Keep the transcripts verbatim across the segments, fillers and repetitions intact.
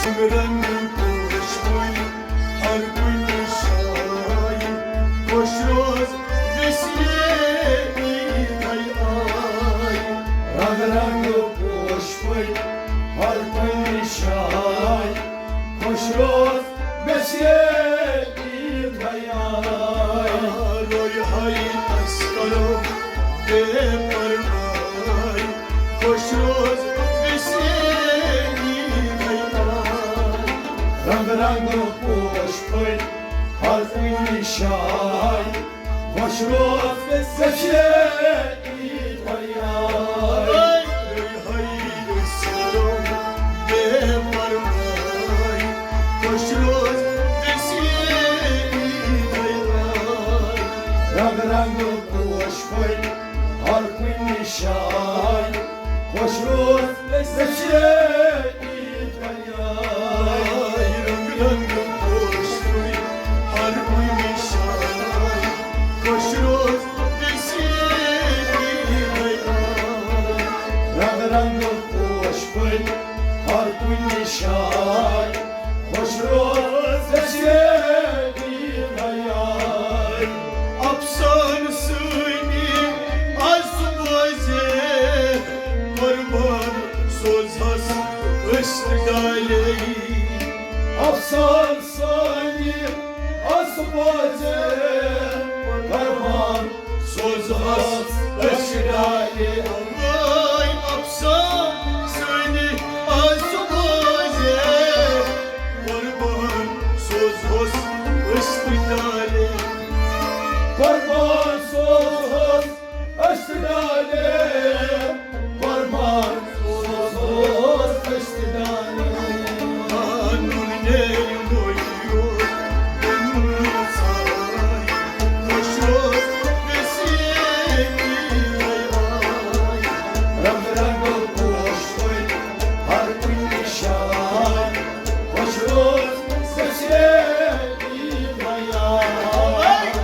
رنگ رنگ پوش پھٔلۍ ہر کُنہِ جایہِ، خۄش روز ویسے عیٖدے آیہِ۔ رنگ رنگ پوش پھٔلۍ ہر کُنہِ جایہِ، خۄش روز ویسے عیٖدے آیہِ۔ روے ہاے أسۍ کرو بے پرواے، خۄش روز ویسے عیٖدے آیہِ۔ رنگ رنگ پوش پھٔلۍ ہر کُنہِ جایہِ، خۄش روز ویسے عیٖدے آیہِ۔ ہاے، ہاے، أسۍ کرو بے پرواے، خۄش روز ویسے عیٖدے آیہِ۔ رنگ رنگ پوش پھٔلۍ ہر کُنہِ جایہِ، خۄش روز ویسے عیٖدے آیہِ۔ رنگ رنگ پوش پھٔلۍ ہر کُنہِ جایہِ، خۄش روز ویسے عیٖدے آیہِ۔ رنگ رنگ پوش پھٔلۍ ہر کُنہِ جایہِ، خۄش روز ویسے عیٖدے آیہِ۔ افسانہٕ سٲنی از بوزے، قربان سوزہس أسۍ ڈالے۔ افسانہٕ سٲنی از بوزے، قربان سوزہس أسۍ ڈالے۔ اوے افسانہٕ سٲنی از بوزے، قربان سوزہس أسۍ ڈالے۔ قربان سوزہس أسۍ ڈالے، قربان سوزہس أسۍ ڈالے۔ پنُن نیرِ مٔیوٗر، پنُن ساے، خۄش روز ویسے عیٖدے آیہِ۔ رنگ رنگ پوش پھٔلۍ ہر کُنہِ جایہِ، خۄش روز ویسے عیٖدے آیہِ۔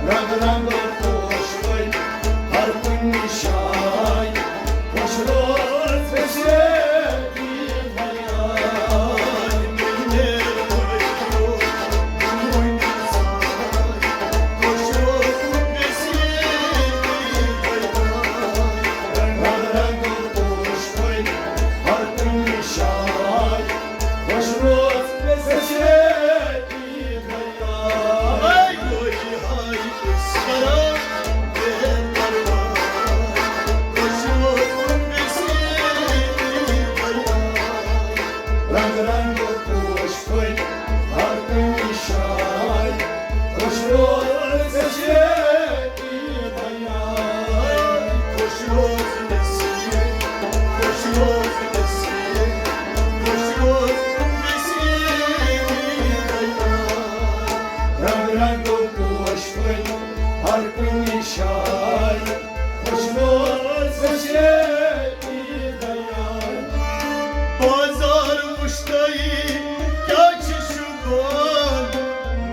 رنگ رنگ پوش پھٔلۍ ہر کُنہِ جایہِ، خۄش روز ویسے عیٖدے آیہِ۔ رنگ رنگ پوش پھٔلۍ ہر کُنہِ جایہِ، خۄش روز ویسے عیٖدے آیہِ۔ رنگ رنگ پوش پھٔلۍ ہر کُنہِ جایہِ، خۄش روز ویسے عیٖدے آیہِ۔ خۄش روز ویسے، خۄش روز ویسے، خۄش روز ویسے عیٖدے آیہِ۔ رنگ رنگ پوش پھٔلۍ ہر کُنہِ جایہِ، خۄش روز ویسے عیٖدے آیہِ۔ بازار وُچھتَے کیٛاہ چھِ شوٗبان،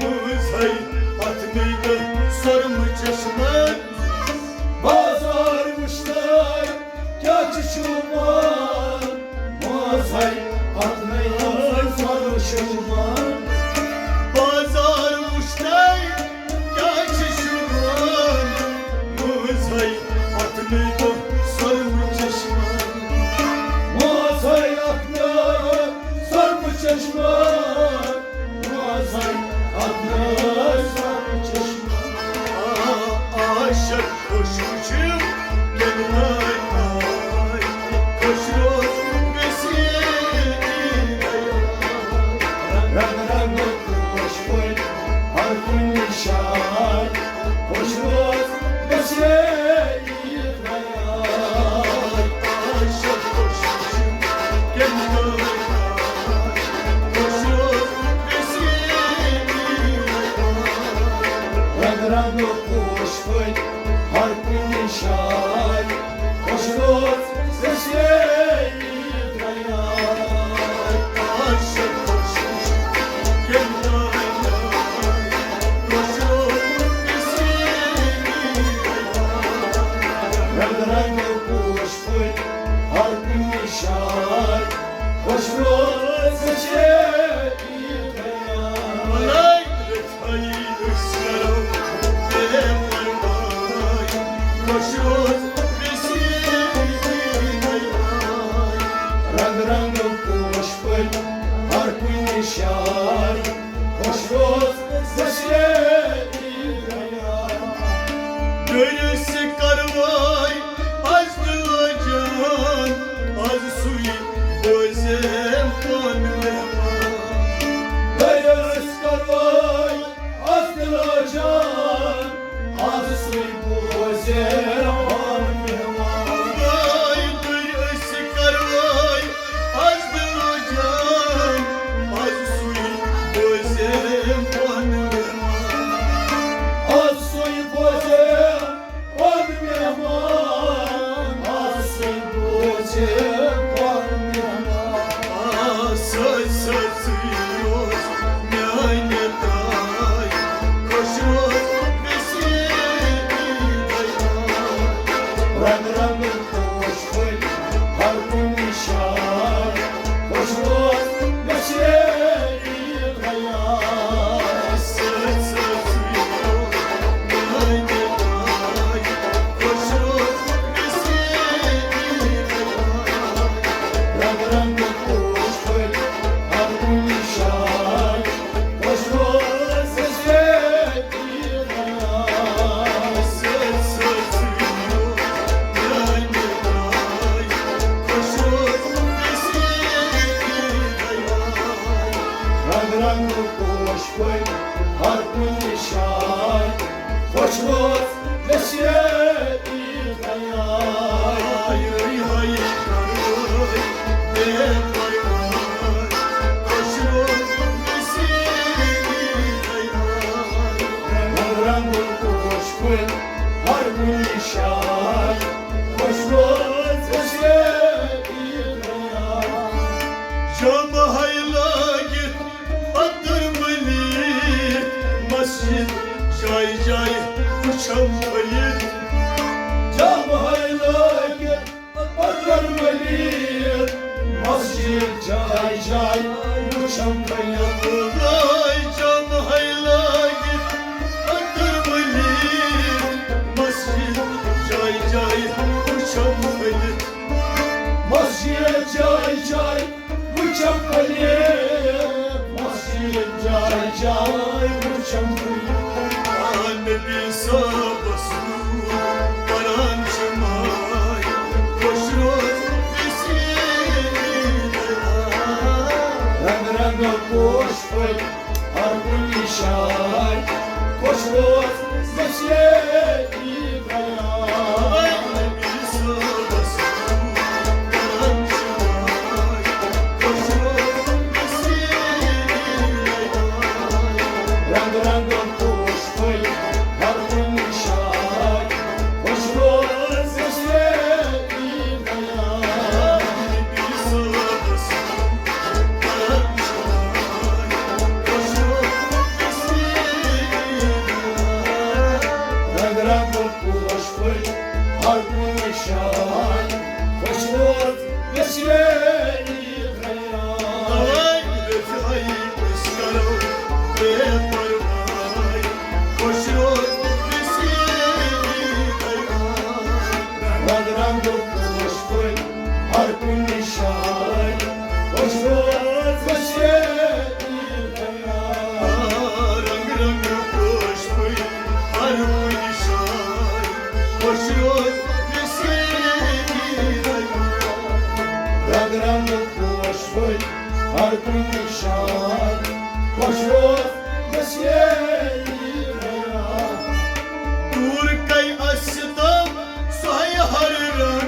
مٲنٛزِ ہَے اَتھ نٔے دۄہ سۄرمہٕ چشمہٕ۔ بازار وُچھتَے کیٛاہ چھِ شوٗبان، مٲنٛزِ ہَے اَتھ نٔے دۄہ سۄرمہٕ چشمہٕ۔ بازار وُچھتَے کیٛاہ چھِ شوٗبان، مٲنٛزِ ہَے اَتھ نٔے دۄہ سۄرمہٕ چشمہٕ۔ مٲنٛزِ ہَے اَتھ نٔے دۄہ سۄرمہٕ چشمہٕ۔ مٲنٛزِ ہَے اَتھ نٔے دۄہ سۄرمہٕ چشمہٕ۔ آ، عاشق خۄش وُچھِو کَمہِ آیہِ آے، خۄش روز ویسے عیٖدے آیہِ۔ رنگ رنگ پوش پھٔلۍ ہر کُنہِ جایہِ، خۄش روز ویسے عیٖدے آیہِ۔ عاشق خۄش وُچھِو کَمہِ آیہِ آے، خۄش روز ویسے عیٖدے آیہِ۔ رنگ رنگ پوش پھٔلۍ ہر کُنہِ جایہِ، خۄش روز ویسے عیٖدے آیہِ۔ عاشق خۄش وُچھِو کَمہِ آیہِ آے، خۄش روز ویسے شار، خۄش روز وسیع عید۔ دٔرِس کروٲے از دِلہٕ جان، از سُے بوزِ پانہٕ مہمان۔ دٔرِس کروٲے از دِلہٕ جان، از سُے بوزِ پانہٕ مہمان۔ دٔرِس کروٲے از دِلہٕ جان، از سُے بوزِ پانہٕ مہمان۔ از سُے بوزِ پانہٕ مہمان، از سُے بوزِ پانہٕ مہمان۔ آ، سۭتۍ سۭتۍ روز میانہِ تاج، خۄش روز وسیع عید۔ رنگ رنگ پوش پھٔلۍ ہر کُنہِ جایہِ، خۄش روز وسیع عید۔ سۭتۍ سۭتۍ روز میانہِ تاج، خۄش روز وسیع عید۔ رنگ رنگ پوش پھٔلۍ ہر کُنہِ جایہِ، خۄش روز وسیع عید۔ سۭتۍ سۭتۍ روز میانہِ تاج، خۄش روز وسیع عید۔ رنگ رنگ پوش پھٔلۍ ہر کُنہِ جایہِ، خۄش روز وسیع عید۔ ہاے، ہاے، ہاے، بے پرواے، خۄش روز وسیع عید۔ رنگ رنگ پوش پھٔلۍ ہر کُنہِ جایہِ، خۄش روز وسیع عید۔ جامہٕ ہاے لٲگِتھ، عطر مٔلِتھ، مسجد جایہِ جایہِ وٕچھم پھٔلِتھ۔ جامہٕ ہاے لٲگِتھ، عطر مٔلِتھ، مسجد جایہِ جایہِ وٕچھم پھٔلِتھ۔ لٲگۍ جامہٕ ہاے لٲگِتھ، عطر مٔلِتھ، مسجد جایہِ جایہِ وٕچھم پھٔلِتھ۔ مسجد جایہِ جایہِ وٕچھم پھٔلِتھ، مسجد جایہِ جایہِ وٕچھم پھٔلِتھ۔ آ، نبی صٲبس نوٗر پران چھِ ماے، خۄش روز وسیع عید۔ رنگ رنگ پوش پھٔلۍ ہر کُنہِ جایہِ، خۄش روز وسیع عید۔ رنگ رنگ پوش پھٔلۍ ہر کُنہِ جایہِ، خۄش روز وسیع عید۔ رنگ رنگ پوش پھٔلۍ ہر کُنہِ جایہِ، خۄش روز وسیع عید۔ اوے رفیع، أسۍ کرو بے پرواے، خۄش روز وسیع عید۔ رنگ رنگ پوش پھٔلۍ ہر کُنہِ جایہِ، خۄش روز وسیع عید۔ رنگ رنگ پوش پھٔلۍ ہر کُنہِ جایہِ، خۄش روز وسیع عید۔ رنگ رنگ پوش پھٔلۍ ہر کُنہِ جایہِ، خۄش روز وسیع عید۔ دوٗر کَے اَسہِ ستم سۄے ہر رنگ،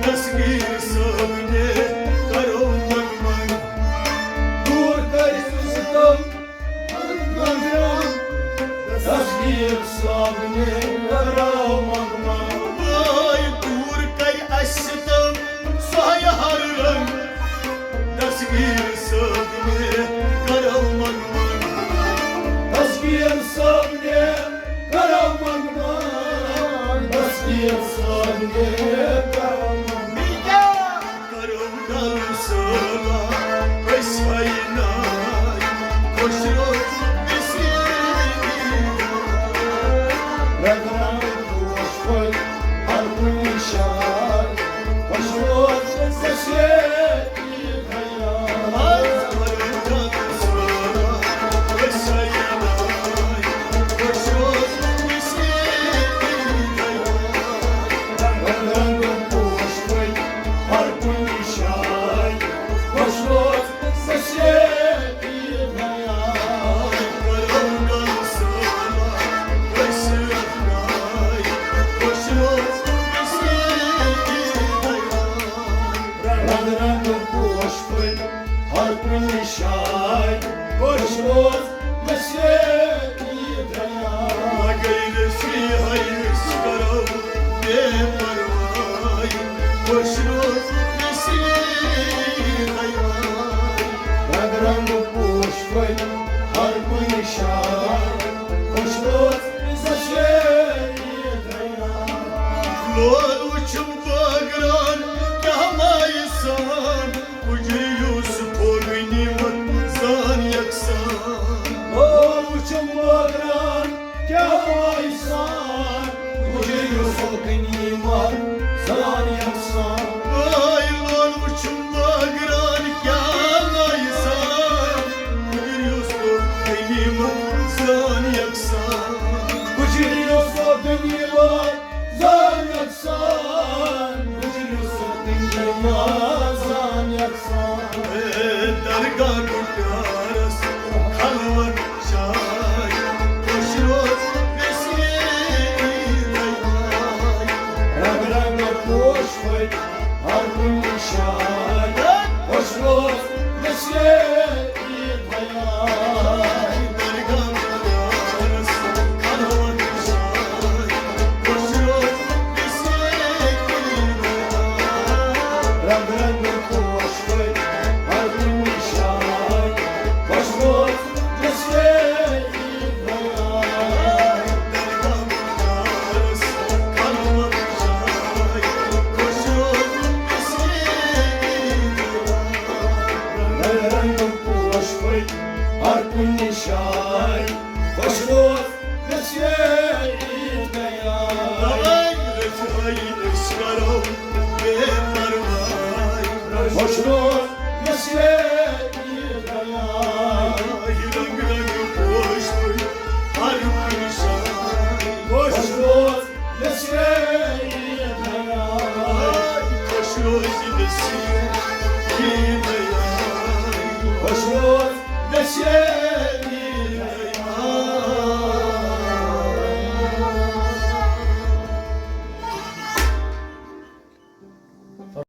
دستگیر صٲبنہِ کرو منگ منگ۔ دوٗر کَے ستم ہر رنگ، دستگیر صٲبنہِ کرو منگ منگ۔ وٲے دوٗر کَے اَسہِ ستم سۄے ہر رنگ، دستگیر صٲبنہِ کرو منگ منگ۔ خۄش روز وسیع عید دیار۔ اگر سی ہے أسۍ کرو بے پرواے، خۄش روز وسیع عید دیار۔ رنگ رنگ پوش پھٔلۍ ہر کُنہِ جایہِ، خۄش روز وسیع عید دیار۔ لول وٕچھُم بٲگران کیٛاہ مایہِ سان، کُجرِ یوسفو غنیمت زان یکسان۔ او وٕچھُم بٲگران کیٛاہ مایہِ سان، کُجرِ یوسفو غنیمت زان یکسان۔ اے لول وٕچھُم بٲگران کیٛاہ مایہِ سان، کُجرِ یوسفو غنیمت زان یکسان۔ کُجرِ یوسفو غنیمت زان یکسان، مجلس دنیا زان یکسان۔ اے درگاہ گُٹھ یارس خلوت جاے، خۄش روز وسیع عید دیار۔ رنگ رنگ پوش پھٔلۍ ہر کُنہِ جایہِ، خۄش روز وسیع عید دیار۔ رنگ رنگ پوش پھٔلۍ ہر کُنہِ جایہِ، خۄش روز وسیع عید دیار۔ رنگ رنگ پوش پھٔلۍ ہر کُنہِ جایہِ، خۄش روز وسیع عید دیار۔ اے رفیع أسۍ کرو بے پرواے، خۄش روز وسیع